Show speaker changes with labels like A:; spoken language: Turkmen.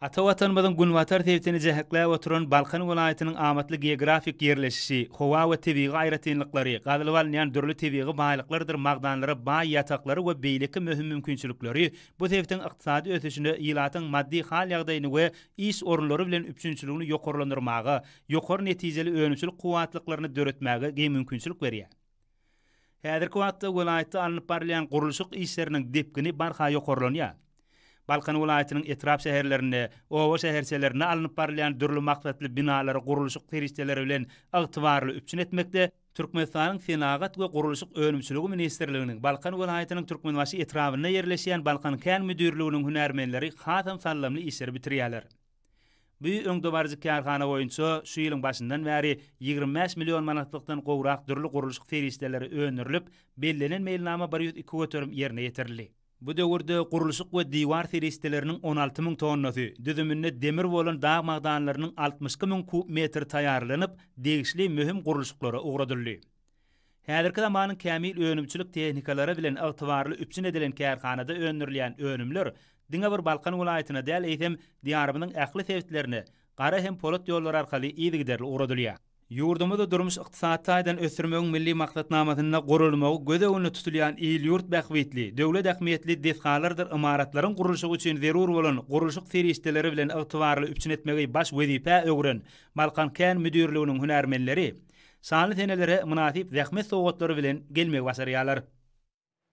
A: Ata Watanymyzyň günbatar sebitini jähekläp oturan Balkan welaýatynyň amatly geografik ýerleşişi, howa we tebigy aýratynlyklary, gazylyp alynýan dürli tebigy baýlyklardyr magdanlara baý ýataklary we beýleki möhüm mümkinçilikleri bu sebitiň ykdysady ösüşine, ilatyň maddy hal-ýagdaýyny we iş orunlary bilen üpjünçiligini ýokarlandyrmaga, ýokary netijeli önümçilik kuwwatlyklaryny döretmäge giň mümkinçilik berýär. Häzirki wagtda welaýatda alnyp barylýan gurluşyk işleriniň depgini barha ýokarlanýar. Balkan welaýatynyň etrap-şäherlerinde, oba-şäherçelerinde alnyp barylýan dürli maksatly binalary gurluşyk serişdeleri bilen ygtybarly üpjün etmekde Türkmenistanyň Senagat we gurluşyk önümçiligi ministrliginiň Balkan welaýatynyň Türkmenbaşy etrabynda ýerleşýän Balkan kän müdirliginiň hünärmenleri hasam saldamly işleri bitirýärler. Bu öňdebaryjy kärhana boýunça şu ýylyň başyndan bäri 25 million manatlykdan gowrak dürli gurluşyk serişdeleri öndürilip, bellenen meýilnama 102% ýerine ýetirildi. Bu döwürde gurluşyk we diwar serişdeleriniň 16 müň tonnasy, düzüminde demir bolan dag magdanlarynyň 62 müň kub metri taýýarlanyp, degişli möhüm gurluşyklara ugradyldy. Häzirki zamanyň kämil önümçilik tehnikalary bilen ygtybarly üpjün edilen kärhanada öndürilýän önümler diňe bir Balkan welaýatyna däl, eýsem, Diýarymyzyň ähli sebitlerine gara hem polat ýollar arkaly yzygiderli ugradylýar. Ýurdumyzy durmuş-ykdysady taýdan ösdürmegiň milli maksatnamasynda gurulmagy göz öňünde tutulýan il-ýurt bähbitli, döwlet ähmiýetli desgalardyr ymaratlaryň gurluşygy üçin zerur bolan gurluşyk serişdeleri bilen ygtybarly üpjün etmegi baş wezipä öwren Balkan kän müdirliginiň hünärmenleri şanly senelere mynasyp zähmet sowgatlary bilen gelmegi başarýarlar.